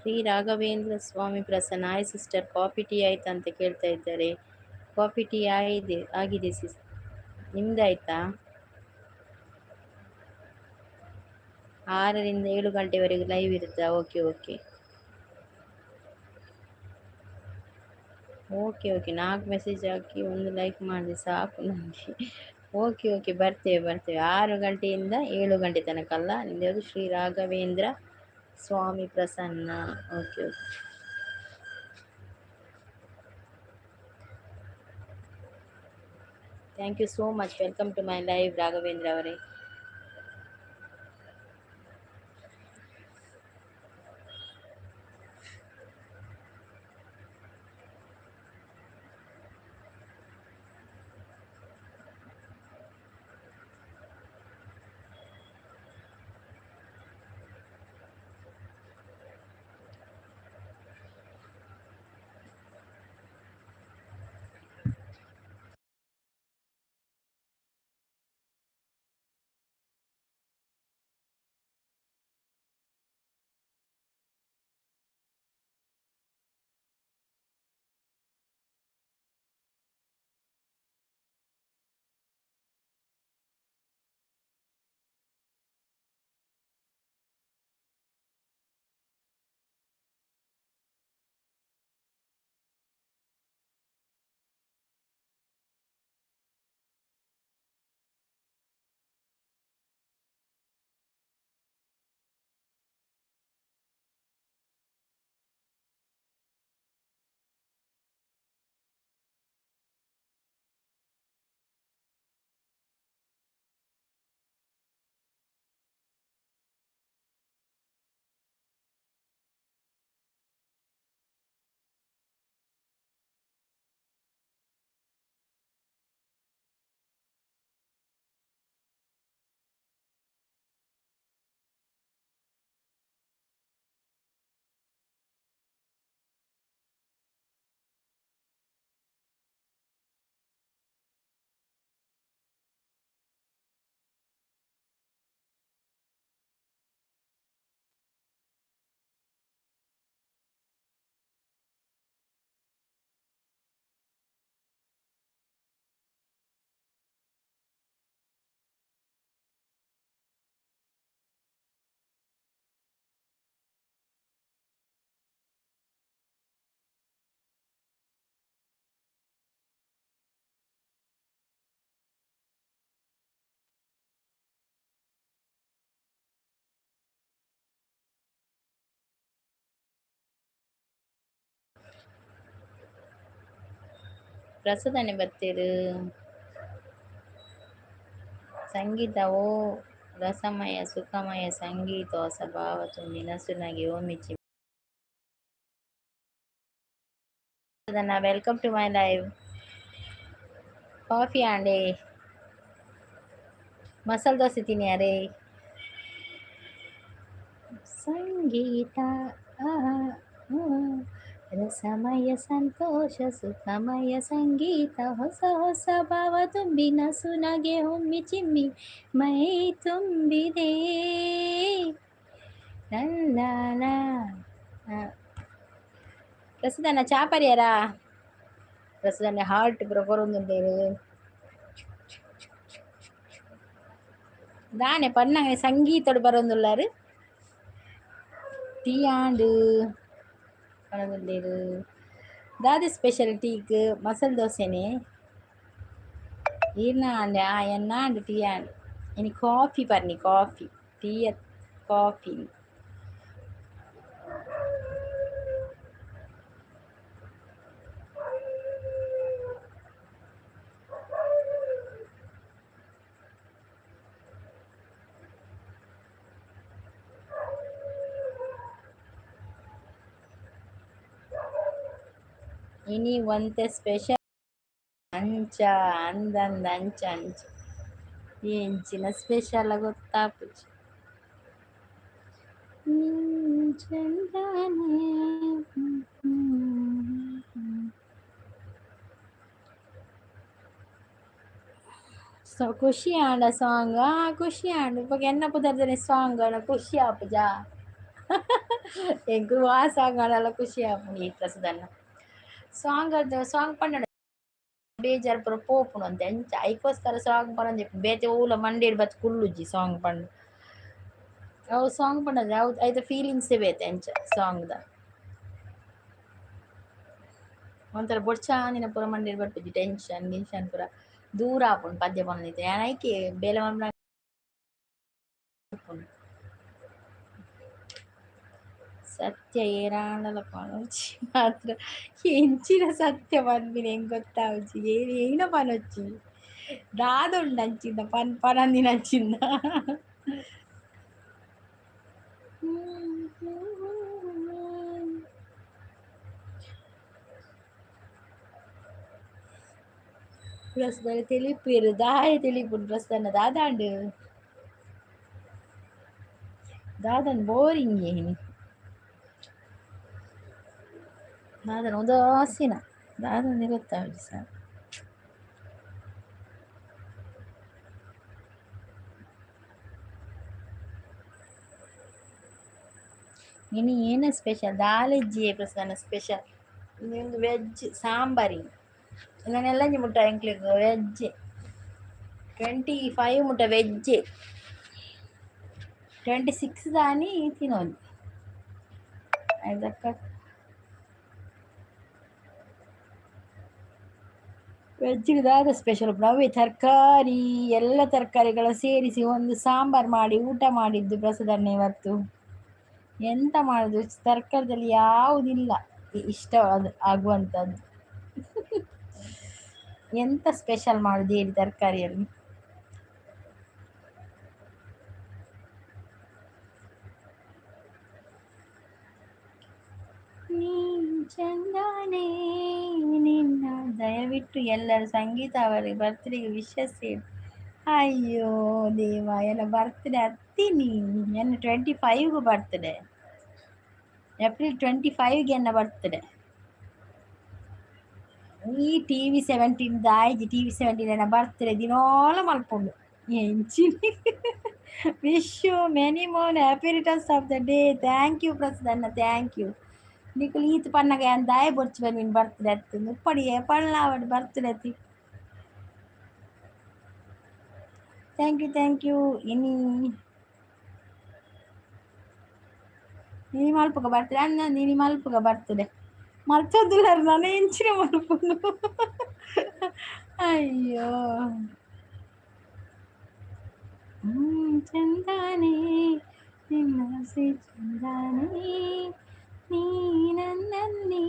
Shri Raghavendra Swami Prasanna, hi sister, coffee tea ಆಯ್ತಾ ಅಂತ ಕೇಳ್ತಾ ಇದ್ದಾರೆ. ಕಾಫಿ ಟೀ ಆಗಿದೆ ಆಗಿದೆ ಸಿಸ್, ನಿಮ್ದಾಯ್ತಾ? 6ರಿಂದ 7 ಗಂಟೆವರೆಗೂ ಲೈವ್ ಇರುತ್ತಾ? Okay okay okay okay. 4 message hockey ಒಂದು ಲೈಕ್ ಮಾಡಿ ಸಾಕು ನನಗೆ. ಓಕೆ ಓಕೆ, ಬರ್ತೇವೆ ಬರ್ತೇವೆ. 6 ಗಂಟೆಯಿಂದ 7 ಗಂಟೆ ತನಕ ಅಲ್ಲ ನಿಮ್ದು ಯಾವುದು? Shri Raghavendra Swami Prasanna. Okay okay. Thank you so much. Welcome to my live Raghavendra ಅವರೇ. ಪ್ರಸಾದನೆ ಬರ್ತೀರು. ಸಂಗೀತ ಓ ರಸಮಯ ಸುಖಮಯ ಸಂಗೀತ ಹೊಸ ಭಾವ ತುಂಬಿ ನಸುನಗೆ ಓಮಿಚಿ. Welcome to my live. Coffee ಆಂಡೆ, masala dosa ತಿನ್ನಿಯಾರೆ. ಸಂಗೀತ ಆಹಾ, ರಸಮಯ ಸಂತೋಷ ಸುಖಮಯ ಸಂಗೀತ ಹೊಸ ಹೊಸ ಭಾವ ತುಂಬಿ ನಸುನಗೆ ಹೊಮ್ಮಿ ಚಿಮ್ಮಿ ಮೈ ತುಂಬಿದೆ. ಲಲ್ಲ ಪ್ರಸದನ್ನ ಚಾಪರಿಯರ ಪ್ರಸದನ್ನ ಹಾರ್ಟ್ ಕೊರೊಂದುಂಡೇರು ದಾನೆ ಪನ್ನಂಗನೆ ಸಂಗೀತಡು ಬರೊಂದುಲ್ಲಾರು ಟೀ ಆಂಡು ಪನೊಂದುಲ್ಲೇರು. ದಾದ ಸ್ಪೆಷಲ್ ಟೀಕ್? ಮಸಾಲೆ ದೋಸೆನೆ ಈರ್ನ ಆಂಡ ಎನ್ನ ಆಂಡ್ ಟೀ ಆಂಡ್. ಇನಿ ಕಾಫಿ ಪರ್ನಿ, ಕಾಫಿ ಟೀ ಕಾಫಿ. ಇನಿ ಒಂತೆ ಸ್ಪೆಷಲ್ ಅಂಚ ಅಂದಂದ ಅಂಚ ಅಂಚ ಎಂಚಿನ ಸ್ಪೆಷಲ್ ಗೊತ್ತಾಪುಜಿ. ಸೊ ಖುಷಿ ಆಂಡ ಸಾಂಗ್, ಖುಷಿ ಆಂಡ್. ಇವಾಗ ಎನ್ನ ಪುದರ್ದನೆ ಸಾಂಗ್ ಖುಷಿ ಆಪುಜಾ? ಎಂಕ್ ವಾ ಸಾಂಗ್ ಆಂಡಲ ಖುಷಿ ಆಪುಂಡು ಈ ಪ್ರಸಾದಣ್ಣ. ಸಾಂಗ್ ಸಾಂಗ್ ಪಂಡ ಬೇಜಾರ್ ಪೂರ ಪೋಪುಂಡು ಅಂತೆ ಅಂಚ ಐಕೋಸ್ಕರ ಸಾಂಗ್ ಪನೊಂದು ಬೇತೆ ಓಲ ಮಂಡೇಡ್ ಬತ್ತ್ ಕುಲ್ಲುಜಿ ಸಾಂಗ್ ಪಂಡ. ಅವು ಸಾಂಗ್ ಪಂಡಂದ್ರೆ ಅವು ಐತ ಫೀಲಿಂಗ್ಸೇ ಬೇತೆ ಅಂಚ ಸಾಂಗ್ದ. ಒಂಥರ ಬೊಡ್ಚಾಂದಿನ ಪೂರ ಮಂಡೇಡ್ ಬರ್ಪುಜಿ ಟೆನ್ಷನ್ ಗಿನ್ಷನ್ ಪೂರ ದೂರ ಆಪುಂಡು ಪದ್ಯ ಪನೊಂದಿತ್ತೆ ಯಾನ್ ಐಕೆ ಬೇಲೆ ಮನ್ಪುನ. ಸತ್ಯ ಏರಾಂಡಲ ಪನೊಡ್ಚಿ ಮಾತ್ರ. ಎಂಚಿನ ಸತ್ಯ ಪನ್ಪಿನ ಎಂಕ್ ಗೊತ್ತಾವುಜಿ, ಏನ ಪನೊಚ್ಚಿ ದಾದ ಉಂಡು ಅಂಚಿನ ಪನ್ ಪನಂದಿನಂಚಿನ. ಪ್ರಸ್ತುತ ತೆಲಿಪುವೆರ್ ದಾಯೆ ತೆಲಿಪುಂಡು ಪ್ರಸ್ತುತ ದಾದಾಂಡ್ ದಾದನ್ ಬೋರಿಂಗ್ ಏನಿ ದಾದನ ಉದಾಸೀನ ದಾದಂದೆ ಗೊತ್ತಾವುಜಿ ಸರ್. ಇನಿ ಏನ ಸ್ಪೆಷಲ್ ದಾಲಿಜ್ಜಿಯೇ ಪ್ರಸನ್ನ ಸ್ಪೆಷಲ್. ಇಂದು ವೆಜ್ ಸಾಂಬಾರಿ ನಾನೆಲ್ಲ ಮುಟ್ಟ ಎಂಕ್ಲೆಗ್ ವೆಜ್ 25 ಮುಟ್ಟ ವೆಜ್, 26 ದಾನಿ ತಿನೊಲಿ ಐದಕ್ಕ. ವೆಜ್ಜಿಗೆ ದಾದ ಸ್ಪೆಷಲ್? ಅವೇ ತರಕಾರಿ, ಎಲ್ಲ ತರಕಾರಿಗಳ ಸೇರಿಸಿ ಒಂದು ಸಾಂಬಾರು ಮಾಡಿ ಊಟ ಮಾಡಿದ್ದು ಪ್ರಸಾದಣ್ಣ ಇವತ್ತು. ಎಂತ ಮಾಡೋದು, ತರಕಾರಿದಲ್ಲಿ ಯಾವುದಿಲ್ಲ ಇಷ್ಟ ಆಗುವಂಥದ್ದು. ಎಂತ ಸ್ಪೆಷಲ್ ಮಾಡೋದು ಹೇಳಿ ತರಕಾರಿಯಲ್ಲಿ? ನೀನ್ ಚಂದಾನೇ ನಿನ್ನ. ದಯವಿಟ್ಟು ಎಲ್ಲರೂ ಸಂಗೀತ ಅವರಿಗೆ ಬರ್ತ್ಡೇಗೆ ವಿಶಸ್ ಹೇಳಿ. ಅಯ್ಯೋ ದೇವ, ಎಲ್ಲ ಬರ್ತ್ಡೇ ಹತ್ತೀನಿ ಎನ್ನ 25ಗೂ ಬರ್ತ್ಡೇ, ಏಪ್ರಿಲ್ 25ಗೆ ಎನ್ನ ಬರ್ತ್ಡೇ. ಈ ಟಿವಿ 17 ದಾಯ್ಜಿ ಟಿವಿ 17 ಎನ್ನ ಬರ್ತ್ಡೇ ದಿನೋಲ ಮಲ್ಪುಂಡು ಎಂಚಿನ. Wish you many more happy returns of the day. Thank you Prasanna, thank you. ನಿಕುಲು ಈತ್ ಪನ್ನಗ ಯಾನ್ ದಾಯೆ ಬೊರ್ಚಿ ಬನ್ನಿನ್ ಬರ್ತ್ಡೇ ಅತ್ತ್ ಉಪ್ಪಡಿ ಪಳ್ಳಾವಡ್ ಬರ್ತ್ಡೇ ಅತ್ತಿ. Thank you thank you. ಇನಿ ಇನಿ ಮಲ್ಪುಗ ಬರ್ತ್ಡೇ ಅಣ್ಣ, ಇನಿ ಮಲ್ಪುಗ ಬರ್ತ್ಡೇ ಮಲ್ತೊಂದುಲ್ಲೆರ್ ನನ ಎಂಚಿನ ಮಲ್ಪುನು. ಅಯ್ಯೋ ಚಂದಾನೆ ನಿನ್ನಾಸೆ ಚಂದಾನೆ ನೀ ನನ್ನನ್ನೇ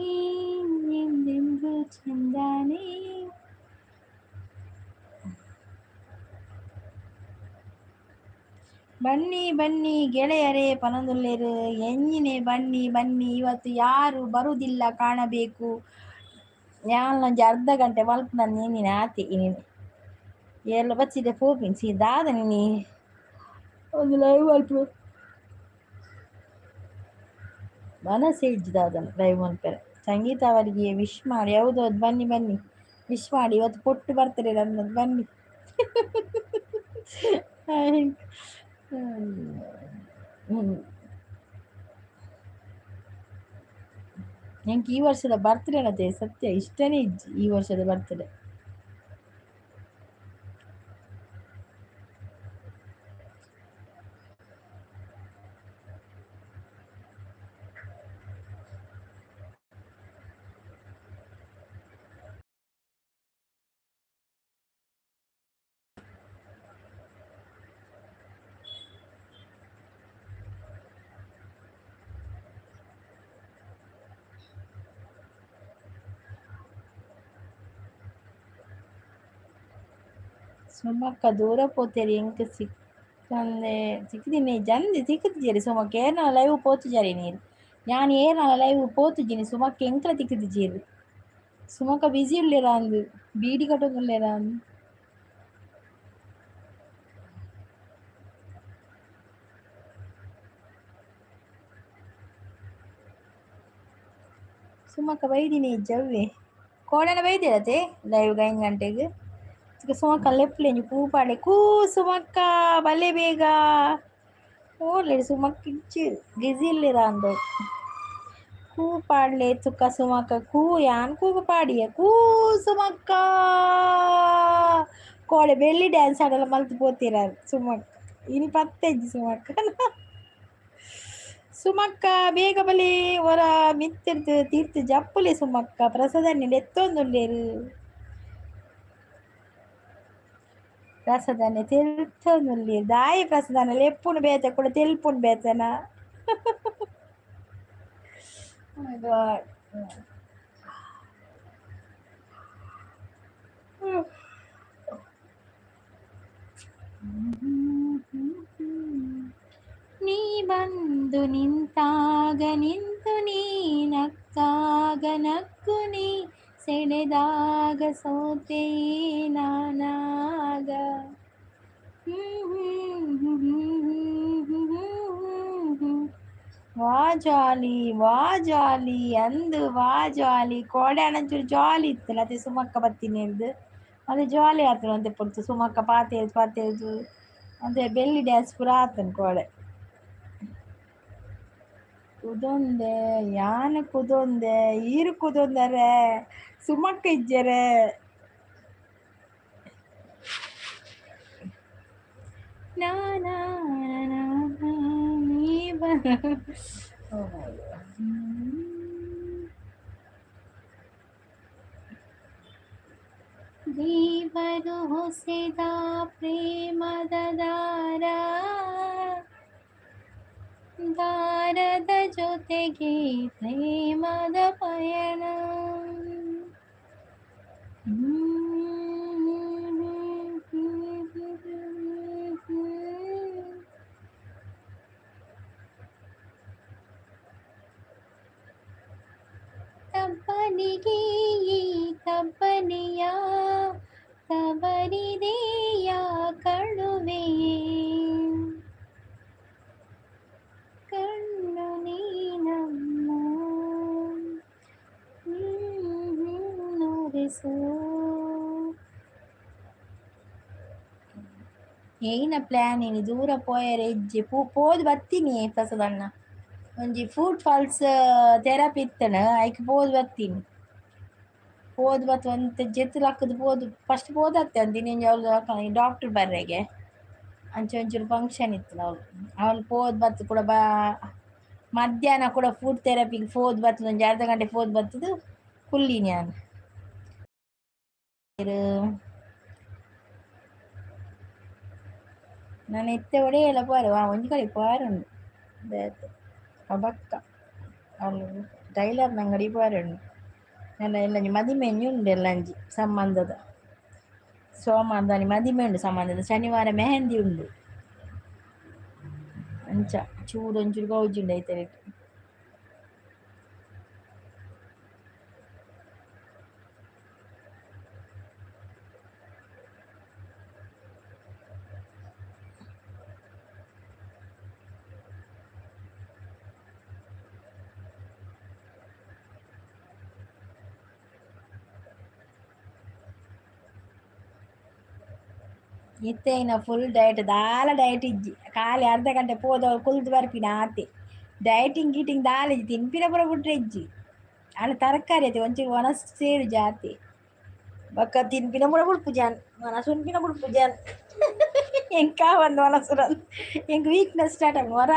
ಎಂದೆಂದು ಚಂದಾನೆ. ಬನ್ನಿ ಬನ್ನಿ ಗೆಳೆಯರೇ ಪನೊಂದುಲ್ಲೆರ್ ಎಂಜಿನೆ ಬನ್ನಿ ಬನ್ನಿ. ಇವತ್ತು ಯಾರು ಬರುವುದಿಲ್ಲ ಕಾಣಬೇಕು. ಯಾನ್ ಒಂಜಿ ಅರ್ಧ ಗಂಟೆ ಮಲ್ಪುನ ನೀನಿನ ಆತೆ ಇನಿ ಏರ್ಲ ಬಚ್ಚಿದೆ ಪೋಪಿನ್ ಸಿ ದಾದ ನಿನಿ ಒಂದು ಲೈವ್ ಮಲ್ಪು ಮನಸ್ಸೇ ಇಜ್ಜಿ ದಾದನ ಲೈವ್ ಮಲ್ಪೆರೆ. ಸಂಗೀತ ಅವರಿಗೆ ವಿಶ್ ಮಾಡಿ. ಹೌದೌದು, ಬನ್ನಿ ಬನ್ನಿ ವಿಶ್ ಮಾಡಿ. ಇವತ್ತು ಪೊಟ್ಟು ಬರ್ತದೆ ನನ್ನದು, ಬನ್ನಿ. ಎಂಕ್ ಈ ವರ್ಷದ ಬರ್ತ್ಡೇ ಅದೇ ಸತ್ಯ ಇಷ್ಟನೇ ಇಜ್ಜಿ ಈ ವರ್ಷದ ಬರ್ತ್ಡೇ. ಸುಮಕ್ಕ ದೂರ ಪೋತೆರ್ ಎಂಕ್ ಸಿಕ್ಕಂದೆ ಸಿಕ್ಕಿದಿನಿ ಜಂದಿ ತಿಕ್ಕುದಿಜೆರ್ ಸುಮಕ್ಕ ಏರ್ನಲ ಲೈವ್ ಪೋತುಜಾರಿ ನೀರು. ಯಾನ್ ಏರ್ನಲ ಲೈವ್ ಪೋತುಜಿನಿ ಸುಮಕ್ಕ ಎಂಕ್ಲ ತಿಕ್ಕುದಿಜೆರ್. ಸುಮಕ್ಕ ಬಿಸಿ ಉಲ್ಲೆರಾಂದ್ ಬೀಡಿ ಕಟ್ಟೊಂದುಲ್ಲೆರಾಂದ್. ಸುಮಕ್ಕ ಬೈದಿನಿ ಇಜ್ಜವ್ವೆ ಕೋಡೆನ ಬೈದಿರತೆ ಲೈವ್ 5 ಗಂಟೆಗ್. ಸುಮಕ್ಕ ಲೆಪ್ಪುಲೆ ಒಂಜಿ ಪೂ ಪಾಡ್ಲೆ. ಕೂ ಸುಮಕ್ಕ ಬಲೆ ಬೇಗ. ಓಲೆಡ್ ಸುಮಕ್ಕ್ ಇಜ್ಜೆರ್ ಬಿಸಿ ಉಲ್ಲೆರ್ ಅಂದ್ ಕೂ ಪಾಡ್ಲೆ ತುಕ ಸುಮಕ್ಕ ಕೂ ಯಾನ್ ಕೂಗು ಪಾಡಿಯೆ ಕೂ ಸುಮಕ್ಕ ಕೋಡೆ ಬೆಲ್ಲಿ ಡ್ಯಾನ್ಸ್ ಆಡಲ ಮಲ್ತ್ ಪೋತಿರಾರ್ ಸುಮಕ್ಕ ಇನಿ ಪತ್ತೆಜ್ಜಿ ಸುಮಕ್ಕ. ಸುಮಕ್ಕ ಬೇಗ ಬಲಿ ಒರ ಮಿತ್ತಿರ್ದ್ ತೀರ್ತ್ ಜಪ್ಪುಲೆ ಸುಮಕ್ಕ ಪ್ರಸಾದನ್ನಿ ಲೆತ್ತೊಂದುಲ್ಲೆರ್. ಪ್ರಸಾದನೆ ತೆಲ್ತೊಂದುಲ್ಲೆರ್ ದಾಯೆ ಪ್ರಸಾದನ ಲೆಪ್ಪುನು ಬೇತೆ ಕುಡ ತೆಲ್ಪುನು ಬೇತೆನ. Oh my God. ನೀ ಬಂದು ನಿಂತಾಗ ನಿಂತು ನೀ ನಕ್ಕಾಗ ನಕ್ಕು ನೀ ಸೆಳೆದಾಗ ಸೋತೆ ನಾನಾಗ. ವಾ ಜಾಲಿ ವಾ ಜಾಲಿ ಅಂದು ವಾ ಜಾಲಿ ಕೋಡೆ ಒಂಚೂರು ಜಾಲಿ ಇತ್ತಲ್ಲ ಅದೇ ಸುಮಕ್ಕ ಬತ್ತಿನಿ ಅಂದ್ ಅದೇ ಜಾಲಿ ಆತುಂಡು ಒಂತೆ ಪೊರ್ತು ಸುಮಕ್ಕ ಪಾತೆರ್ದು ಪಾತೆರ್ದು ಅದೇ ಬೆಲ್ಲಿ ಡ್ಯಾನ್ಸ್ ಪೂರ ಆತುಂಡು ಕೋಡೆ. ಕುದೊಂದೆ ಯಾನ್ ಕುದೊಂದೆ ಈರ್ ಕುದೊಂದರೆ ಸುಮಕ್ಕ ಇಜ್ಜೆರೆ. ನಾ ನಾ ನೀ ಬ Oh my God. ದೇವರು ಹೊಸೆದ ಪ್ರೇಮದ ದಾರ ದಾರದ ಜೊತೆಗೆ ಪ್ರೇಮದ ಪಯಣ. ತಬ್ಬಲಿಗೆ ಈ ತಬ್ಬಲಿಯ ತವರಿದೆಯ ಕಳುವೆಯೇ ಕಣ್ಣು ನೀನಮ್ಮ ನುರಿಸು. ಏನ ಪ್ಲ್ಯಾನ್ ಇನಿ ದೂರ ಪೋಯೆರೆ ಇಜ್ಜಿ ಪೂ ಪೋದು ಬತ್ತೀನಿ ಪ್ರಸಾದಣ್ಣ ಒಂಜಿ ಫುಟ್ ಫಾಲ್ಸ್ ಥೆರಪಿ ಇತ್ತನ ಐಕ್ ಪೋದು ಬತ್ತೀನಿ ಪೋದು ಬತ್ತು ಒಂತೆ ಜೆತ್ತ್ ಲಕ್ಕುದು ಪೋದು ಫಸ್ಟ್ ಪೋದತ್ತೆ ಒಂದಿನ ಅವ್ಲು ಡಾಕ್ಟ್ರ್ ಬರ್ರೆಗೆ ಅಂಚ ಒಂಚೂರು ಫಂಕ್ಷನ್ ಇತ್ತು ಅವ್ಲು ಅವ್ಲು ಪೋದು ಬತ್ತು ಕೂಡ ಬಾ ಮಧ್ಯಾಹ್ನ ಕೂಡ ಫುಡ್ ಥೆರಪಿಗೆ ಪೋದು ಬತ್ತುದು ಒಂಜಿ ಅರ್ಧ ಗಂಟೆ ಪೋದು ಬತ್ತುದು ಕುಲ್ಲಿನಿ ಯಾನ್. ನನ ಇತ್ತೆ ಒಡೆಯಲ್ಲ ಪೋರೆ ಒಂಜಿ ಕಡೆ ಪೋರೆ ಉಂಡು ಬೇತೆ ಅಬಕ್ಕ ಅವ್ಲು ಟೈಲರ್ನ ಅಂಗಡಿ ಪೋರೆ ಉಂಡು ನನ್ನ ಎಲ್ಲಂಜಿ ಮದಿಮೆ ಒಂಜಿ ಉಂಡು ಎಲ್ಲಂಜಿ ಸಂಬಂಧದ ಸೋಮವಾರದಾನಿ ಮದಿಮೆ ಉಂಡು ಸಂಬಂಧದ ಶನಿವಾರ ಮೆಹಂದಿ ಉಂಡು ಅಂಚ ಚೂರು ಒಂಚೂರು ಗೌಜಿ ಉಂಡು ಐತರೇಟ್. ಇತ್ತೆ ಇನ್ನ ಫುಲ್ ಡಯಟ್ ದಾಲ ಡಯಟ್ ಇಜ್ಜಿ ಖಾಲಿ ಅರ್ಧ ಗಂಟೆ ಪೋದು ಕುಲ್ದು ಬರ್ಪಿನ ಆತೆ ಡಯಟಿಂಗ್ ಗೀಟಿಂಗ್ ದಾಲ ಇಜ್ಜಿ ತಿನ್ಪಿನ ಪೂರ ಬುಡ್ರೆ ಇಜ್ಜಿ ಆಂಡ ತರಕಾರಿ ಐತೆ ಒಂಚೂರು ವನಸ್ ಸೇರು ಜಾತಿ ಬೊಕ್ಕ ತಿನ್ಪಿನ ಪೂರ ಬುಡ್ಪುಜಾನ್ ವನಸ್ ಉನ್ಪಿನ ಬುಡ್ಪುಜಾನ್ ಎಂಕಾ ಒಂದು ವನಸ್ ಎಂಕ್ ವೀಕ್ನೆಸ್ ಸ್ಟಾರ್ಟ್ ಆಪುಂಡು ಒರ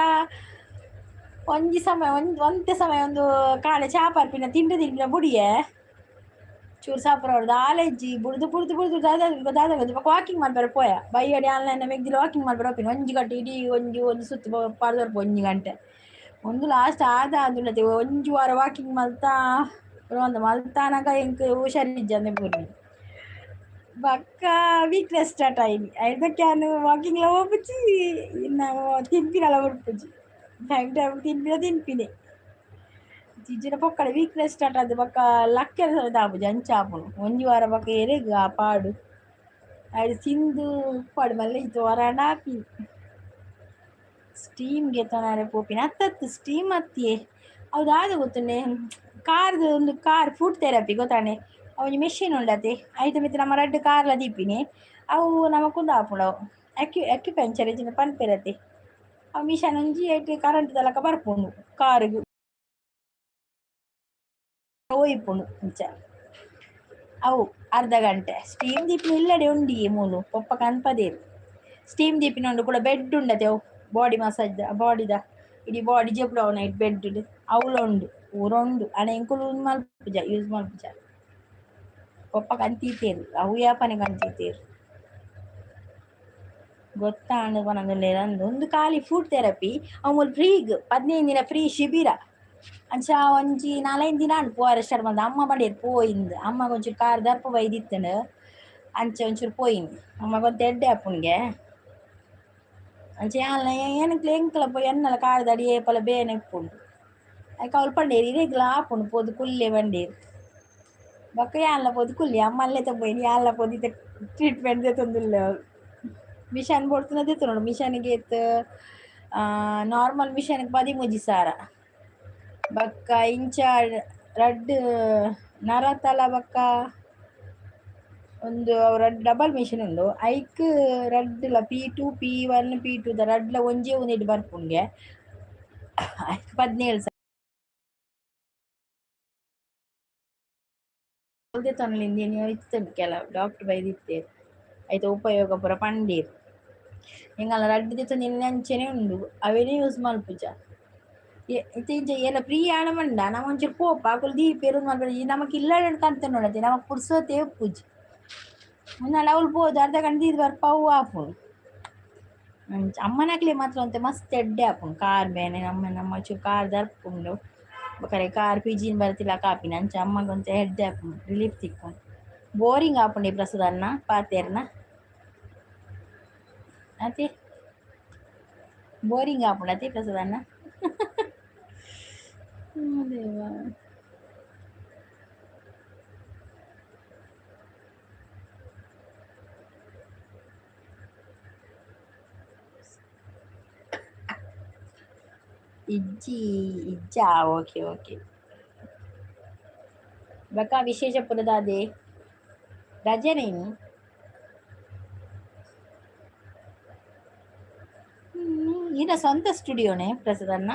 ಒಂಜಿ ಸಮಯ ಒಂಜಿ ಒಂತೆ ಸಮಯ ಒಂದು ಕಾಂಡೆ ಚಾ ಪರ್ಪಿನ ತಿಂಡಿ ತಿನ್ಪಿನ ಬುಡಿಯೆ ಚೂರು ಸಾಪುರ ದಾಲ ಇಜ್ಜಿ ಬುಡ್ದು ಬುಡ್ದು ಬುಡ್ದು ದಾದ ದಾದ ಬೊಕ್ಕ ವಾಕಿಂಗ್ ಮಲ್ಪೆರೆ ಪೋಯ ಬಯ್ಯಡ್ ಆನ್ಲೈನ್ ಮೆಗ್ದಿಲ ವಾಕಿಂಗ್ ಮಲ್ಪೆರೆ ಪೋಪಿನಿ ಒಂಜಿ ಗಂಟೆ ಇಡೀ ಒಂಜಿ ಒಂಜಿ ಸುತ್ತು ಪಾಡ್ದ್ ಬರ್ಪ ಒಂಜಿ ಗಂಟೆ ಒಂದು ಲಾಸ್ಟ್ ಆದ ಆದುಂಡತೆ ಒಂಜಿ ವಾರ ವಾಕಿಂಗ್ ಮಲ್ತಾ ಒಂದು ಮಲ್ತಾನಗ ಎಂಕ್ ಹುಷಾರಿಜ್ಜಂದೆ ಪೂರ್ಣಿ ಬೊಕ್ಕ ವೀಕ್ನೆಸ್ ಸ್ಟಾರ್ಟ್ ಆಯಿನಿ ಐದಕ್ಕೆ ಯಾನ್ ವಾಕಿಂಗ್ಲ ಪೋಪುಜಿ ಇನ್ನ ತಿನ್ಪಿನಲ ಬುಡ್ಪುಜಿ ಟೈಮ್ ಟೈಮ್ ತಿನ್ಪಿನ ತಿನ್ಪಿನಿ ಜಿಜ್ಜಿನ ಪೊಕ್ಕಡೆ ವೀಕ್ನೆಸ್ ಸ್ಟಾರ್ಟ್ ಆದ್ ಬೊಕ್ಕ ಲಕ್ಕೆರೆ ಸಮೇತ ಆಪುಜಿ ಅಂಚ ಆಪುಂಡು ಒಂಜಿ ವಾರ ಬೊಕ್ಕ ಎರೆಗ್ ಆ ಪಾಡು ಐಡ್ ತಿಂದು ಉಪ್ಪಡ್ ಮಲ್ಲೆ ಇತ್ತೆ ವರಾಂಡ ಆಪಿನಿ ಸ್ಟೀಮ್ ಗೆತೊನರೆ ಪೋಪಿನ ಅತ್ತತ್ತು ಸ್ಟೀಮ್ ಅತ್ತಿಯೇ ಅವು ದಾದ ಗೊತ್ತುಂಡೆ ಕಾರ್ದ ಒಂದು ಕಾರ್ ಫುಡ್ ಥೆರಪಿ ಗೊತ್ತಾಂಡೆ ಅವು ಒಂಜಿ ಮೆಷಿನ್ ಉಂಡತೆ ಐತ ಮಿತ್ತ್ ನಮ ರಡ್ಡ್ ಕಾರ್ಲ ದೀಪಿನಿ ಅವು ನಮಕ್ ಉಂದು ಆಪುಂಡು ಅವು ಅಕ್ಯುಪಂಚರ್ ಇಜ್ಜಿಂಡ ಪನ್ಪೆರತೆ. ಆ ಮಿಷನ್ ಒಂಜಿ ಐಟ್ ಕರೆಂಟ್ ದಲಕ ಬರ್ಪುಂಡು ಕಾರುಗು ಒಯ್ಪುಂಡು ಇಂಚ ಅವು ಅರ್ಧ ಗಂಟೆ ಸ್ಟೀಮ್ ದೀಪಿನ ಇಲ್ಲಡೆ ಉಂಡಿ ಮೂಲು ಪೊಪ್ಪ ಕನ್ಪದೇರು ಸ್ಟೀಮ್ ದೀಪಿನ ಉಂಡು ಕೂಡ ಬೆಡ್ ಉಂಡತೆ ಅವು ಬಾಡಿ ಮಸಾಜ್ ಬಾಡಿದ ಇಡೀ ಬಾಡಿ ಜೆಪ್ಡು ನೈಟ್ ಬೆಡ್ ಅವ್ಲು ಉಂಡು ಊರುಂಡು ಅಣ ಎಂಕುಲು ಮಲ್ಪುಜ ಯೂಸ್ ಮಲ್ಪುಜ ಪೊಪ್ಪ ಕಂತೀತೇರು ಅವು ಯಾಪನೆ ಕಂತೀತೇರು ಗೊತ್ತಾಂಡು ಪನೊಂದುಲ್ಲೆರ್ ಅಂದ್ ಉಂದು ಖಾಲಿ ಫುಡ್ ಥೆರಪಿ ಅವು ಮೂಲು ಫ್ರೀಗ್ 15 ದಿನ ಫ್ರೀ ಶಿಬಿರ ಅಂಚ ಒಂಜಿ 4-5 ದಿನ ಆಂಡ್ ಪೋಯೆರೆ ಸ್ಟಾರ್ಟ್ ಮಲ್ದ ಅಮ್ಮ ಪಂಡೇರ್ ಪೋಯಿಂದ್ ಅಮ್ಮಗ್ ಒಂಚೂರು ಕಾರ್ ದರ್ಪು ಬೈದಿತ್ತುಂಡು ಅಂಚ ಒಂಚೂರು ಪೋಯಿನಿ ಅಮ್ಮಗ್ ಒಂತೆ ಎಡ್ಡೆ ಆಪುಂಡ್ಗೆ ಅಂಚ ಯಾನ್ಲ ಎಂಕ್ಲ ಎಂಕ್ಲ ಪೋಯಿ ಎನ್ನಲ ಕಾರ್ದಡಿ ಏಪಲ ಬೇನೆ ಇಪ್ಪುಂಡು ಐಕ್ ಅವ್ಲು ಪಂಡೇರ್ ಇರೆಗ್ಲ ಆಪುಂಡು ಪೋದು ಕುಲ್ಲೆ ಪಂಡೇರ್ ಬೊಕ್ಕ ಯಾನ್ಲ ಪೋದು ಕುಲ್ಲೆ ಅಮ್ಮ ಅಲ್ಲೇ ಪೋಯಿನಿ ಯಾನ್ಲ ಪೋದು ಇತ್ತೆ ಟ್ರೀಟ್ಮೆಂಟ್ ದೆತ್ತೊಂದುಲ್ಲೆ ಅವ್ಲು ಮಿಷನ್ ಬೋಡ್ತುನ ದೆತ್ತೊನೊಡು ಮಿಷನ್ಗೆ ಇತ್ತು ನಾರ್ಮಲ್ ಮಿಷನ್ಗೆ 13,000 ಬೊಕ್ಕ ಇಂಚ ರಡ್ಡ್ ನರತಲ ಬೊಕ್ಕ ಒಂದು ರಡ್ಡ್ ಡಬಲ್ ಮಿಷನ್ ಉಂಡು ಐಕ್ ರಡ್ಡ್ಲ P2 P1 P2 ದ ರಡ್ಡ್ಲ ಒಂಜೇ ಉಂದೆಟ್ ಬರ್ಪುಂಗೆ ಐಕ್ 17,000 ದೆತ್ತೊನೊಲಿ ಇತ್ತುಂಡು ಕೆಲವು ಡಾಕ್ಟರ್ ಬೈದಿತ್ತೆರ್ ಐತ ಉಪಯೋಗ ಪೂರ ಪಂಡೇರ್ ಎಂಕಲ್ನ ರಡ್ಡ್ ದೆತ್ತೊಂದಿನ ಅಂಚನೆ ಉಂಡು ಅವೆನೆ ಯೂಸ್ ಮಲ್ಪುಜ ಇತ್ತೆ ಇಂಚ ಏಲ ಫ್ರೀ ಆಂಡ ಪಂಡ ನಮ ಒಂಚೂರು ಪೋಪ ಅಕುಲು ದೀಪೆರ್ ಉಂದು ಮಲ್ಪೆರ್ ನಮಕ್ ಇಲ್ಲಡೆ ಕಂತೊನೊಡತೆ ನಮಕ್ ಪುರ್ಸೋತೆ ಇಪ್ಪುಜಿ ಉಂದಾಂಡ ಅವ್ಲು ಪೋದು ಅರ್ಧ ಗಂಟೆ ದೀದ್ ಬರ್ಪ ಅವು ಆಪುಂಡು ಅಂಚ ಅಮ್ಮನಕ್ಲೆ ಮಾತ್ರ ಒಂತೆ ಮಸ್ತ್ ಎಡ್ಡೆ ಆಪುಂಡು ಕಾರ್ ಬೇನೆ ನಮ್ಮ ನಮ್ಮ ಒಂಚೂರು ಕಾರ್ ದರ್ಪುಂಡು ಬೊಕ ಕಾರ್ ಪಿಜಿನ್ ಬರತಿಲಕ ಆಪಿನ ಅಂಚ ಅಮ್ಮಗ್ ಒಂತೆ ಎಡ್ಡೆ ಆಪುಂಡು ರಿಲೀಫ್ ತಿಕ್ಕುಂಡು ಬೋರಿಂಗ್ ಆಪುಂಡು ಈ ಪ್ರಸಾದನ್ನ ಪಾತೆರ್ನ ಅತೆ ಬೋರಿಂಗ್ ಆಪುಂಡು ಅತೆ ಪ್ರಸಾದನ್ನ ದೇವಾ ಇಜ್ಜಿ ಇಜ್ಜಾ ಓಕೆ ಓಕೆ ಬೊಕ್ಕ ವಿಶೇಷ ಪುರದಾದೆ ರಜನೆ ಈನ ಸ್ವಂತ ಸ್ಟುಡಿಯೋನೇ ಪ್ರಸಾದನ್ನ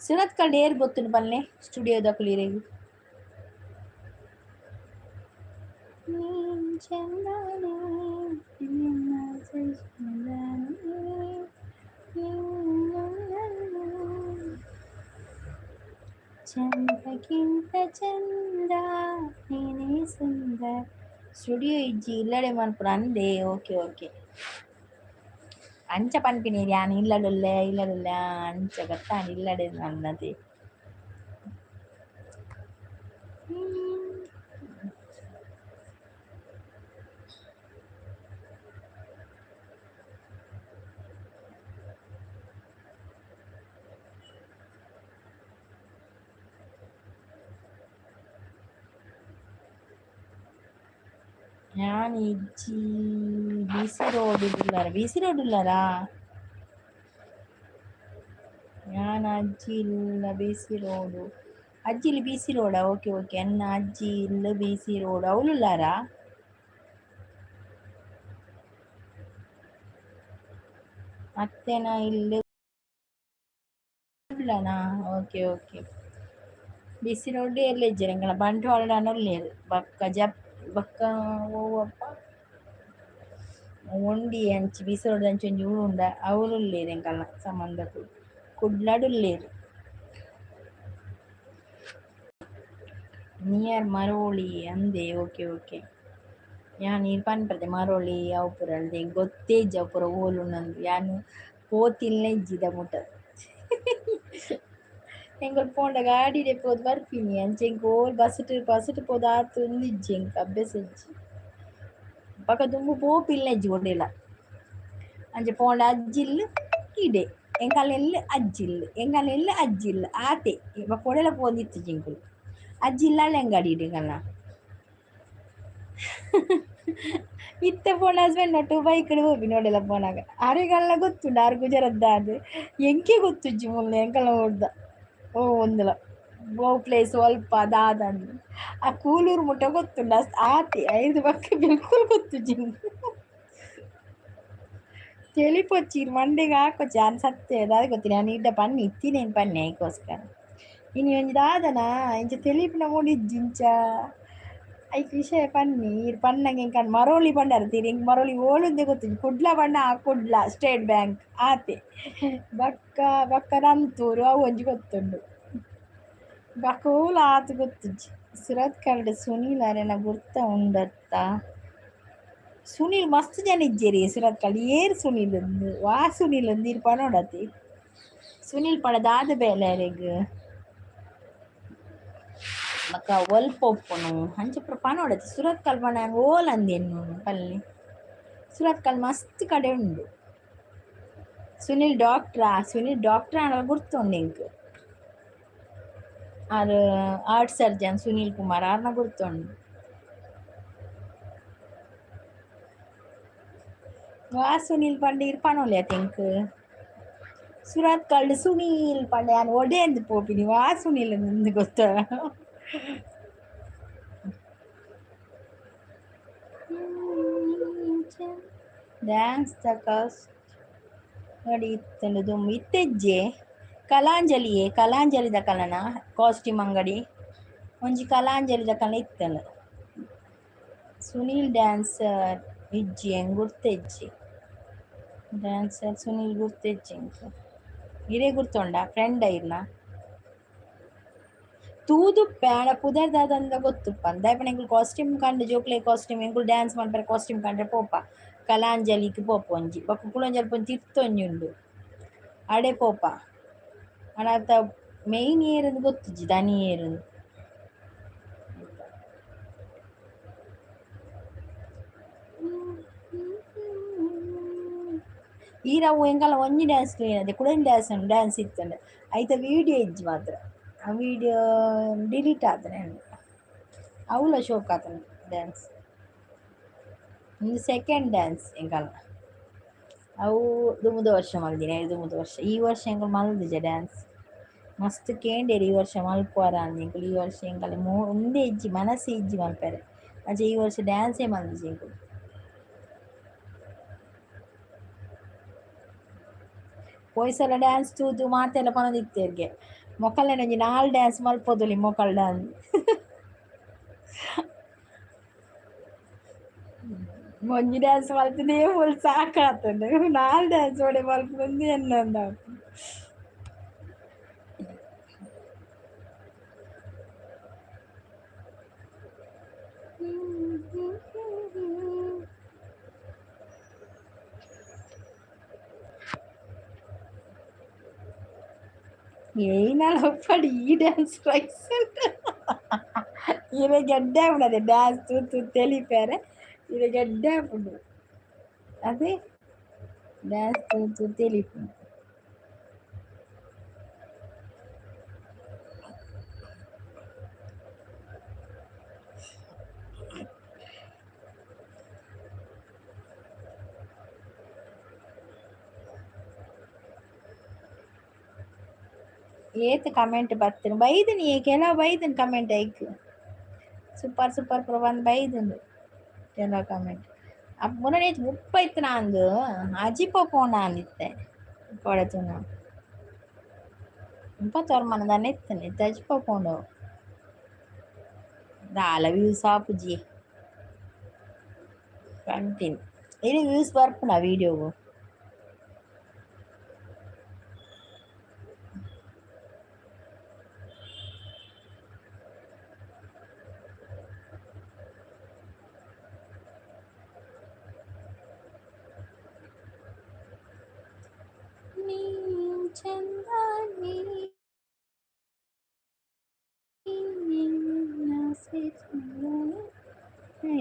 ಸುರತ್ಕಲ್ ಏರ್ ಗೊತ್ತುಂಡು ಪನ್ಲೆ ಸ್ಟುಡಿಯೋದಕುಲು ಇರೆಗ್ ಚಂದಕ್ಕಿಂತ ಚಂದ ನೀನೇ ಸುಂದ ಸ್ಟುಡಿಯೋ ಇಜ್ಜಿ ಇಲ್ಲಡೆ ಮನ್ಪುನ ಅಂದೆ ಓಕೆ ಓಕೆ ಅಂಚ ಪನ್ಪಿನಿ ಯಾನ್ ಇಲ್ಲಡುಲ್ಲೆ ಇಲ್ಲಡುಲ್ಲೆ ಅಂಚ ಗೊತ್ತಾಂಡ್ ಇಲ್ಲಡೆ ನನ್ನತೆ ಯಾನ್ ಇಜ್ಜಿ ಬಿ.ಸಿ ರೋಡ್ ಉಳ್ಳಾರ ಬಿ.ಸಿ ರೋಡ್ ಉಳ್ಳಾರಾ ಯಾನ್ ಅಜ್ಜಿ ಇಲ್ಲ ಬಿ.ಸಿ ರೋಡು ಅಜ್ಜಿ ಇಲ್ಲಿ ಬಿ.ಸಿ ರೋಡಾ ಓಕೆ ಓಕೆ ಎನ್ನ ಅಜ್ಜಿ ಇಲ್ಲ ಬಿ.ಸಿ ರೋಡ್ ಅವ್ಲು ಉಳ್ಳಾರಾ ಅತ್ತೆನ ಇಲ್ಲ್ ಉಳ್ಳನಾ ಓಕೆ ಓಕೆ ಬಿ.ಸಿ ರೋಡ್ ಎಲ್ಲ ಇಜ್ಜೆರ್ ಎಂಕಲ್ನ ಬಂಟ್ವಾಳಡ್ ಉಲ್ಲೆರ್ ಬೊಕ್ಕ ಜಪ್ ಬೊಕ್ಕ ಒವ್ವಪ್ಪ ಒಂಡಿ ಅಂಚಿ ಬಿ.ಸಿ ರೋಡ್ ಅಂಚಿ ಒಂಜಿ ಊರು ಉಂಡು ಅವ್ಲು ಉಲ್ಲೆರ್ ಎಂಕಲ್ನ ಸಂಬಂಧಕುಲು ಕುಡ್ಲಡ್ ಉಲ್ಲೆರ್ ನಿಯರ್ ಮರೋಳಿ ಅಂದೆ ಓಕೆ ಓಕೆ ಯಾನ್ ಈರ್ ಪನ್ಪತೆ ಮರೋಳಿ ಅವು ಪೂರ ಅಂದ್ ಎಂಕ್ ಗೊತ್ತೇ ಇಜ್ಜಿ ಅವು ಪೂರ ಓಲು ಉಂಡು ಯಾನ್ ಪೋತಿಲ್ನೇ ಇಜ್ಜಿ ದ ಮುಟ ಎಂಕುಲು ಪೋಂಡ ಗಾಡಿಡೆ ಪೋದು ಬರ್ಪಿನಿ ಅಂಚ ಎಂಕ್ ಓಲ್ ಬಸ್ಟ್ ಬಸ್ಟ್ ಪೋದು ಆತ್ ಉಂದು ಇಜ್ಜಿ ಎಂಕ್ ಅಭ್ಯಾಸ ಇಜ್ಜಿ ಬೊಕ ದುಂಬು ಪೋಪಿಲ್ನ ಇಜ್ಜಿ ಒಡೆಲ ಅಂಚ ಪೋಂಡ ಅಜ್ಜಿಲ್ಲು ಇಡೆ ಎಂಕಲ್ನ ಇಲ್ಲ್ ಅಜ್ಜಿಲ್ಲು ಎಂಕಲ್ನ ಇಲ್ಲ್ ಅಜ್ಜಿಲ್ಲು ಆತೆ ಬೊಕ ಒಡೆಲ ಪೋವೊಂದಿತ್ತಿಜಿ ಎಂಕುಲು ಅಜ್ಜಿ ಇಲ್ಲಲ್ ಎಂಗಡಿಡ್ ಎಂಕಲ್ನ ಇತ್ತೆ ಪೋಂಡ ಹಸ್ಬೆಂಡ್ ಒಟ್ಟು ಬೈಕ್ಡ್ ಪೋಪಿನಿ ಒಡೆಲ ಪೋನಗ ಅರೆಗಲ್ಲ ಗೊತ್ತುಂಡು ಆರ್ ಗುಜರದ್ದಾದ್ ಎಂಕೆ ಗೊತ್ತುಜ್ಜಿ ಮುಲ್ಲ ಎಂಕಲ್ನ ಊರ್ದ. ಓ ಒಂದುಲ ಓ ಪ್ಲೇಸ್ ಒಲ್ಪ ದಾದಂದು ಆ ಕೂಲೂರು ಮುಟ್ಟ ಗೊತ್ತುಂಡು ಆತಿ ಐದು ಬೊಕ್ಕ ಬಿಲ್ಕುಲ್ ಗೊತ್ತುಜ್ಜಿ. ತೆಲಿಪೊಚ್ಚಿ ಮಂಡೆಗ್ ಹಾಕೊಚ್ಚಿ ಯಾನ್ ಸತ್ಯ ದಾದ ಗೊತ್ತಿಲ್ಲ ಯಾನ್ ಇಡ್ಡ ಪನ್ನಿ ಇತ್ತಿನೇನು ಪನ್ನಿ ಐಕೋಸ್ಕರ ಇನಿ ಒಂಜಿ ದಾದನ ಇಂಚ ತೆಲಿಪುನ ಮೂಡಿಜ್ಜಿ ಇಂಚ ಐಕ್ ವಿಷಯ ಪನ್ನಿ ಈರ್ ಪನ್ನಗ ಎಂಕ್ ಮರೋಳಿ ಪಂಡರ್ ತೀರ್ ಎಂಕ್ ಮರೋಳಿ ಓಲುಂದೆ ಗೊತ್ತುಜ್ಜಿ. ಕುಡ್ಲ ಪಂಡ ಆ ಕುಡ್ಲ ಸ್ಟೇಟ್ ಬ್ಯಾಂಕ್ ಆತೆ ಬೊಕ್ಕ ಬೊಕ್ಕ ನಂತೂರು ಅವು ಒಂಜಿ ಗೊತ್ತುಂಡು ಬೊಕ್ಕ ಓಲು ಆತ್ ಗೊತ್ತುಜ್ಜಿ. ಸುರತ್ಕಲ್ಡ್ ಸುನೀಲ್ ಅರೆನ ಗುರ್ತ ಉಂಡತ್ತ? ಸುನೀಲ್ ಮಸ್ತ್ ಜನ ಇಜ್ಜೆರ್ ಸುರತ್ಕಲ್ ಏರ್ ಸುನೀಲ್ ಉಂದು ವಾ ಸುನೀಲ್ ಉಂದು ಈರ್ ಪನೊಡತಿ. ಸುನೀಲ್ ಪಂಡ ದಾದ ಬೇಲೆ ಅರೆಗ್ ಬೊಕ್ಕ ಒಲ್ಪ ಉಪ್ಪುನು ಅಂಚ ಪೂರ ಪನೊಡತಿ. ಸುರತ್ಕಲ್ ಪಂಡ ಯಾನ್ ಓಲಂದ್ ಎನ್ನುನು ಪನ್ಲೆ. ಸುರತ್ಕಲ್ ಮಸ್ತ್ ಕಡೆ ಉಂಡು. ಸುನೀಲ್ ಡಾಕ್ಟ್ರಾ? ಸುನೀಲ್ ಡಾಕ್ಟ್ರ್ ಆಂಡಲ ಗುರ್ತುಂಡು ಎಂಕ್. ಆರ್ ಹಾರ್ಟ್ ಸರ್ಜನ್ ಸುನೀಲ್ ಕುಮಾರ್ ಆರ್ನ ಗುರ್ತುಂಡು. ವಾ ಸುನೀಲ್ ಪಂಡ ಈರ್ ಪನೊಲಿ ಅತ ಎಂಕ್. ಸುರತ್ಕಲ್ಡ್ ಸುನೀಲ್ ಪಂಡ ಯಾನ್ ಒಡೇಂದ್ ಪೋಪಿನಿ ವಾ ಸುನೀಲ್ ಅಂದ್ ಗೊತ್ತ. ಡ್ಯಾನ್ಸ್ ದ ಕಾಸ್ಟ್ ನೋಡಿ ಇತ್ತುಂಡು ದುಂಬು ಇತ್ತೆಜ್ಜೆ ಕಲಾಂಜಲಿಯೇ ಕಲಾಂಜಲಿದ ಕಲನ ಕಾಸ್ಟ್ಯೂಮ್ ಅಂಗಡಿ ಒಂಜಿ ಕಲಾಂಜಲಿದ ಕಲ ಇತ್ತುಂಡು. ಸುನೀಲ್ ಡ್ಯಾನ್ಸರ್ ಇಜ್ಜಿ ಎಂಕ್ ಗುರ್ತ ಇಜ್ಜಿ. ಡ್ಯಾನ್ಸರ್ ಸುನೀಲ್ ಗುರ್ತ ಇಜ್ಜಿ ಎಂಕ್. ಇರೆ ಗುರ್ತುಂಡ ಫ್ರೆಂಡ್ ಇರ್ನ? ತೂದುಪ್ಪೆ ಆಂಡ ಪುದರ್ ದಾದಂದ ಗೊತ್ತುಪ್ಪಂದ್ ದಾಯೆ ಪಂಡ ಎಂಕುಲು ಕಾಸ್ಟ್ಯೂಮ್ ಕಂಡು ಜೋಕ್ಲೆ ಕಾಸ್ಟ್ಯೂಮ್ ಎಂಕುಲು ಡ್ಯಾನ್ಸ್ ಮನ್ಪರೆ ಕಾಸ್ಟ್ಯೂಮ್ ಕಂಡ್ರೆ ಪೋಪ ಕಲಾಂಜಲಿಗ್ ಪೋಪ ಒಂಜಿ ಬೊಕ್ಕ ಕುಡೊಂಜಿ ಅಲ್ಪ ಒಂಜಿ ತಿರ್ತ್ ಒಂಜಿ ಉಂಡು ಅಡೆ ಪೋಪ ಆಂಡ ಅತ ಮೈನ್ ಏರಂದ್ ಗೊತ್ತುಜ್ಜಿ ದನಿ ಏರಂದ್. ಈರ್ ಅವು ಎಂಕಲ್ನ ಒಂಜಿ ಡ್ಯಾನ್ಸ್ ತೂಯಿನತೆ ಕುಡೊಂಜಿ ಡ್ಯಾನ್ಸ್ ಉಂಡು ಡ್ಯಾನ್ಸ್ ಇತ್ತುಂಡು ಐತ ವೀಡಿಯೋ ಇಜ್ಜಿ ಮಾತ್ರ ಆ ವೀಡಿಯೋ ಡಿಲೀಟ್ ಆತುಂಡು ಅವುಲ ಶೋಕ್ ಆತುಂಡು ಡ್ಯಾನ್ಸ್. ಉಂದು ಸೆಕೆಂಡ್ ಡ್ಯಾನ್ಸ್ ಎಂಕಲ್ನ ಅವು ದುಂಬುದ ವರ್ಷ ಮಲ್ದಿನಿ ದುಂಬುದ ವರ್ಷ ಈ ವರ್ಷ ಎಂಕುಲು ಮಲ್ದಿಜ ಡ್ಯಾನ್ಸ್ ಮಸ್ತ್ ಕೇಂಡೆರ್ ಈ ವರ್ಷ ಮಲ್ಪುವರ ಅಂದ್ ಎಂಕುಲು ಈ ವರ್ಷ ಎಂಕಲ್ನ ಉಂದೇ ಇಜ್ಜಿ ಮನಸ್ಸೇ ಇಜ್ಜಿ ಮಲ್ಪೆರೆ ಅಂಚ ಈ ವರ್ಷ ಡ್ಯಾನ್ಸೇ ಮಲ್ದಿಜಿ ಎಂಕುಲು. ಪೋಯಿಸಲ ಡ್ಯಾನ್ಸ್ ತೂದು ಮಾತೆಲ್ಲ ಪನೊಂದಿತ್ತೆರ್ಗೆ ಮೊಕಲ್ನ ಒಂಜಿ ನಾಲ್ ಡ್ಯಾನ್ಸ್ ಮಲ್ಪೊದುಲಿ ಮೊಕಲ್ಡ ಅಂದ್. ಒಂಜಿ ಡ್ಯಾನ್ಸ್ ಮಲ್ತುದೇ ಫುಲ್ ಸಾಕಾತುಂಡು ನಾಲ್ ಡ್ಯಾನ್ಸ್ ಒಡೆ ಮಲ್ಪುನು ಎನ್ನೊಂದು ಆಪುಂಡು. ಏನಾಲ ಉಪ್ಪಡ್ ಈ ಡ್ಯಾನ್ಸ್ ರೈಸ್ ಇರೆಗ್ ಎಡ್ಡೆ ಆಪುಂಡು ಅದೇ ಡ್ಯಾನ್ಸ್ ತೂತು ತೆಲಿಪೆರೆ ಇರೆಗ್ ಎಡ್ಡೆ ಆಪುಂಡು ಅದೇ ಡ್ಯಾನ್ಸ್ ತೂತು ತೆಲಿಪುನು. ಏತ್ ಕಮೆಂಟ್ ಬತ್ತುಂಡು ಬೈದಿನಿ ಕೆಲವು ಬೈದಿನಿ ಕಮೆಂಟ್ ಐಕ್ ಸೂಪರ್ ಸೂಪರ್ ಪೂರ ಬಂದ್ ಬೈದುಂಡು ಕೆಲವು ಕಮೆಂಟ್. ಮುನನೆ 30 ಇತ್ತಿನ ಅಂದ್ ಅಜಿಪ ಪೋಣ ಅಂದಿತ್ತೆ ಕೋಡೆ ತೂನ 39 ದಾನೆ ಇತ್ತುಂಡು ಇತ್ತೆ ಅಜಿಪ ಪೋಂಡು ದಾಲ ವ್ಯೂಸ್ ಆಪುಜಿ ಪಂತಿನಿ ಇನಿ ವ್ಯೂಸ್ ಬರ್ಪುಂಡ ವೀಡಿಯೋಗು.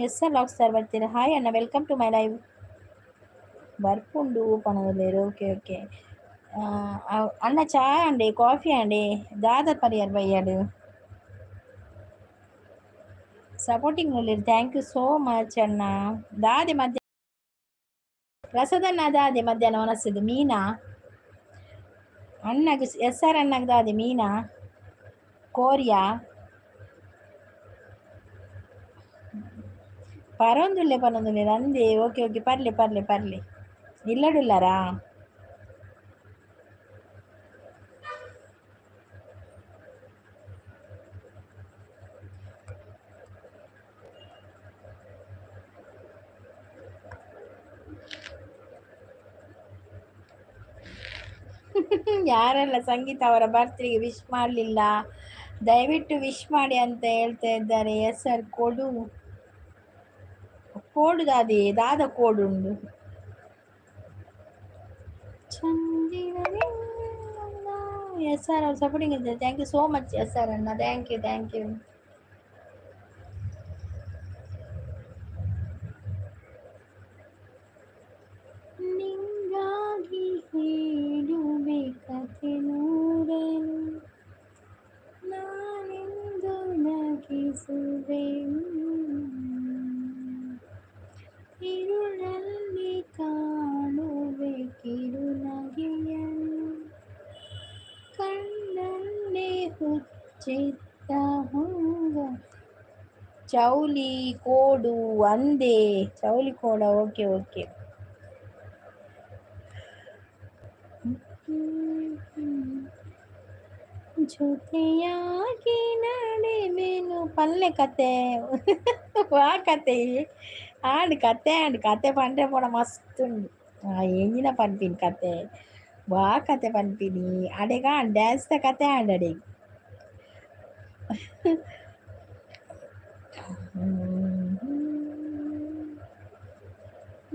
ಎಸ್ ಆರ್ ಲಾಕ್ ಸರ್ ಬರ್ತೀರಾ? ಹಾಯ್ ಅಣ್ಣ, welcome to my live. ಬರ್ಪುಂಡು ಪನೊಂದುಲ್ಲೆರ್ okay okay. ಅಣ್ಣ ಚಾ ಅಂಡೆ ಕಾಫಿ ಅಂಡೆ ದಾದ ಪರಿಯರ್ ಬಯ್ಯಡ್ ಸಪೋರ್ಟಿಂಗ್ ಉಲ್ಲೆರ್ thank you so much ಅಣ್ಣ. ದಾದೆ ಮಧ್ಯಾಹ್ನ ಪ್ರಸಾದಣ್ಣ ದಾದೆ ಮಧ್ಯಾಹ್ನ ವನಸ್‌ಗ್ ಮೀನಾ? ಅಣ್ಣಗ್ ಎಸ್ ಆರ್ ಅಣ್ಣಗ್ ದಾದೆ ಮೀನಾ? ಕೋರಿಯಾ ಪರೊಂದುಲ್ಲೆ ಪನೊಂದುಲ್ಲೆ ನಂದೇ. ಓಕೆ ಓಕೆ, ಪರ್ಲೆ ಪರ್ಲೆ ಪರ್ಲೆ. ಇಲ್ಲಡುಲ್ಲಾರಾ? ಯಾರೆಲ್ಲ ಸಂಗೀತ ಅವರ ಬರ್ತ್ಡೇಗೆ ವಿಶ್ ಮಾಡಲಿಲ್ಲ, ದಯವಿಟ್ಟು ವಿಶ್ ಮಾಡಿ ಅಂತ ಹೇಳ್ತಾ ಇದ್ದಾರೆ. ಎಸ್ ಸರ್, ಕೊಡು ಕೋಡು ದಾದಿ ದಾದ ಕೋಡುಂಡು. ಎಸ್ ಆರ್ ಅವ್ರು ಸಪೋರ್ಟಿಂಗ್ ಇದ್ದಾರೆ. Thank you so much S R ಅಣ್ಣ, thank you thank you. ನಿಂಗಾಗಿ ಹೇಳುವೆ ಕಥೆ ನೂರನು, ನಾನೆಂದು ನಗಿಸುವೆ, ಇರುಳಲ್ಲಿ ಕಾಣುವೆ ಕಿರುನಗೆಯನ್ನು, ಕಣ್ಣಲ್ಲೇ ಹುಚ್ಚಿತ್ತ ಹೊಂಗ. ಚೌಲಿ ಕೋಡು ಅಂದೆ, ಚೌಲಿ ಕೋಡ. Okay okay. ಜೊತೆಯಾಗಿ ನಡೆವೆನು. ಪಲ್ಲೆ ಕತೆ ವಾ ಕತೆ ಆಂಡ್ ಕತೆ ಆಂಡ್ ಕತೆ ಪಂಡ್ರೆ ಪೋಡ ಮಸ್ತ್ ಉಂಡು. ಎಂಜಿನ ಪನ್ಪಿನಿ ಕತೆ, ವಾ ಕತೆ ಪನ್ಪಿನಿ ಅಡೆಗ ಡ್ಯಾನ್ಸ್ ದ ಕತೆ ಆಂಡ್ ಅಡೆಗ್.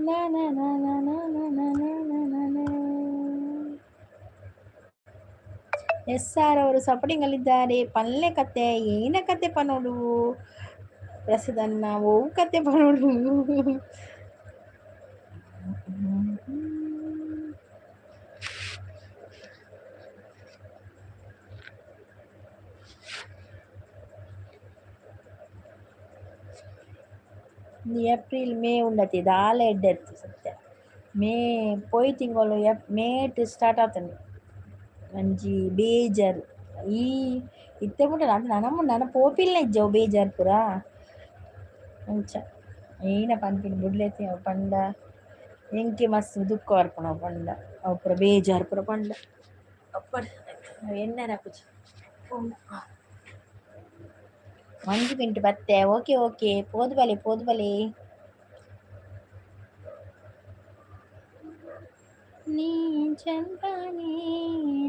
ನಾ ನಾ ನಾ ನಾ ನಾ ನಾ ನಾ ನಾ ನಾ. ಎಸ್ ಆರ್ ಅವರು ಸಪೋರ್ಟಿಂಗ್ ಅಲ್ಲಿದ್ದಾರೆ. ಪಲ್ಲೆ ಕತೆ ಏನ ಕತೆ ಪನೋಡು ಪ್ರಸದನ್ನ, ಓ ಕತೆ ಪನೋಡು. ಏಪ್ರಿಲ್ ಮೇ ಉಂಡತಿ ದಾಲ ಎಡ್ಡೆತ್ತು ಸತ್ಯ. ಮೇ ಪೋಯಿ ತಿಂಗಳು ಮೇಟ್ ಸ್ಟಾರ್ಟ್ ಆತಂಡು ಒಂಜಿ ಬೇಜಾರ್. ಈ ಇತ್ತೆ ಮುಟ್ಟ ನನ ನನ ಪೋಪಿಲ್ನ ಇಜ್ಜವು ಬೇಜಾರ್ ಪೂರ ಅಂಚ ಏನ ಪನ್ಪಿನಿ ಬುಡ್ಲೆತಿ ಅವು ಪಂಡ ಎಂಕೆ ಮಸ್ತ್ ದುಃಖ ಬರ್ಪುಂಡು ಅವು ಪಂಡ, ಅವು ಪೂರ ಬೇಜಾರ್ ಪೂರ ಪಂಡ. ಅಪ್ಪಡ್ ಎಣ್ಣೆ ಹಾಕುಜಿ. ಒಂಜಿ ಮಿಂಟ್ ಬತ್ತೆ. ಓಕೆ ಓಕೆ, ಪೋದು ಬಲೆ ಪೋದು ಬಲೆ. ನೀ ಚಂದನೇ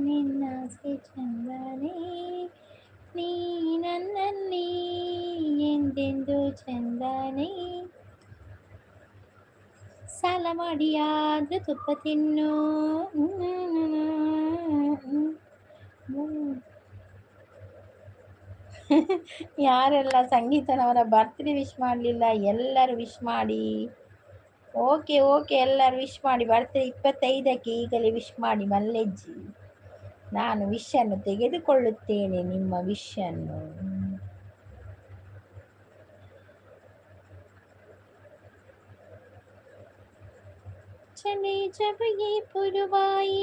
ನಿನ್ನಾಸೆ ಚಂದನೇ, ನೀ ನನ್ನಲ್ಲಿ ಎಂದೆಂದು ಚಂದನೇ. ಸಾಲ ಮಾಡಿಯಾದ್ರೂ ತುಪ್ಪ ತಿನ್ನು. ಯಾರೆಲ್ಲ ಸಂಗೀತನವರ ಬರ್ತ್ಡೇ ವಿಶ್ ಮಾಡಲಿಲ್ಲ, ಎಲ್ಲರೂ ವಿಶ್ ಮಾಡಿ. ಓಕೆ ಓಕೆ, ಎಲ್ಲರೂ ವಿಶ್ ಮಾಡಿ. ಬರ್ತ್ಡೇ 25ಕ್ಕೆ ಈಗಲೇ ವಿಶ್ ಮಾಡಿ ಮಲ್ಲೆಜ್ಜಿ. ನಾನು ವಿಶ್ ಅನ್ನು ತೆಗೆದುಕೊಳ್ಳುತ್ತೇನೆ, ನಿಮ್ಮ ವಿಶ್ ಅನ್ನು. चले जब ये पुरवाई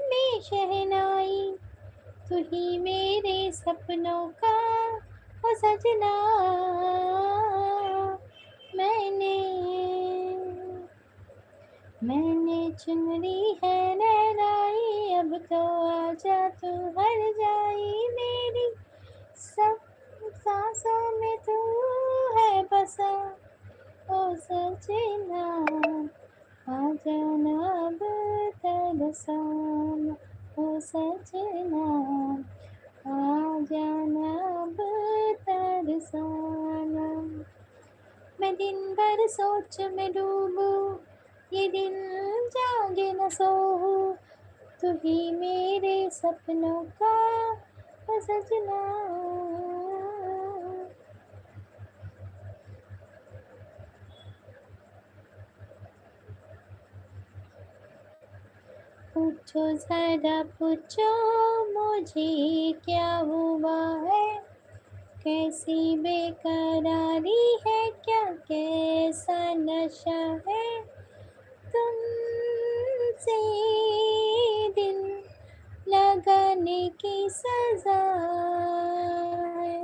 में शहनाई, तू ही मेरे सपनों का ओ सजना। मैंने मैंने चुन ली है नैनाई, अब तो आजा तू हर जाई, मेरी सब सांसों में तू है बसा, ओ सजना आ जाना अब तरसाना, ओ सजना आ जाना अब तरसाना। मैं दिन भर सोच में डूबू, ये दिल जागे न सोऊं, तू ही मेरे सपनों का ओ सजना। पूछो जरा पूछो मुझे क्या हुआ है, कैसी बेकरारी है, क्या कैसा नशा है, तुमसे दिल लगाया। लगाने की सजा है।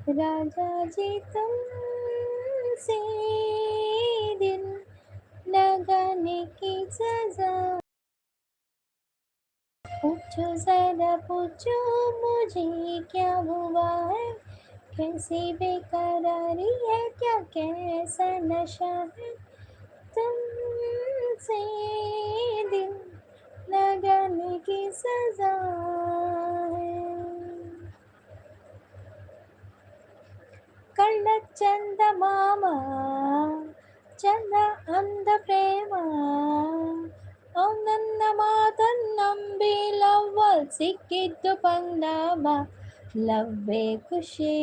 राजा जी तुमसे दिल लगाने की सजा। पूछो जरा पूछो मुझे क्या हुआ है, कैसी बेकरारी है, क्या कैसा नशा है, तुमसे दिल लगाने की सजा है। ಕಳ್ಳ ಚಂದ ಮಾಮ ಚಂದ ಅಂದ ಪ್ರೇಮ, ನನ್ನ ಮಾತನ್ನಂಬಿ ಲವ್ವಲ್ ಸಿಕ್ಕಿದ್ದು ಪಂಗನಾಮ. ಲವ್ವೇ ಖುಷಿ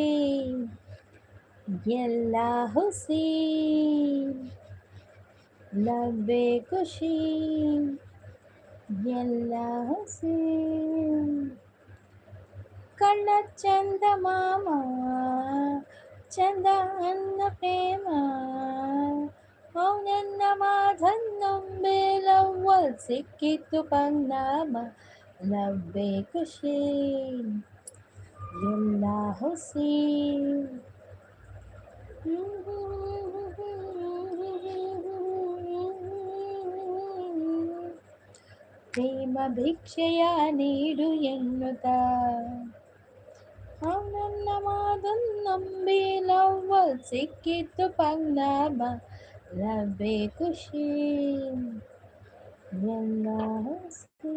ಎಲ್ಲ ಹುಸಿ, ಲವ್ವೇ ಖುಷಿ ಎಲ್ಲ ಹುಸಿ. ಕಳ್ಳ ಚಂದ ಮಾಮ ಚಂದ ಅನ್ನ ಪ್ರೇಮ, ನನ್ನ ಮಾತನ್ನೊಂಬೆ ಲವ್ವಲ್ ಸಿಕ್ಕಿತ್ತು ಪಂಗನಾಮ. ಲವ್ವೇ ಖುಷಿ ಎಲ್ಲ ಹುಸಿ. ಪ್ರೇಮ ಭಿಕ್ಷೆಯ ನೀಡು ಎನ್ನುತ್ತ ನನ್ನ ಮಾತನ್ನಂಬಿ ಲವ್ವಲ್ ಸಿಕ್ಕಿತ್ತು ಪಂಗನಾಮ. ಲವ್ವೇ ಖುಷಿ ಎಲ್ಲ ಹುಸಿ.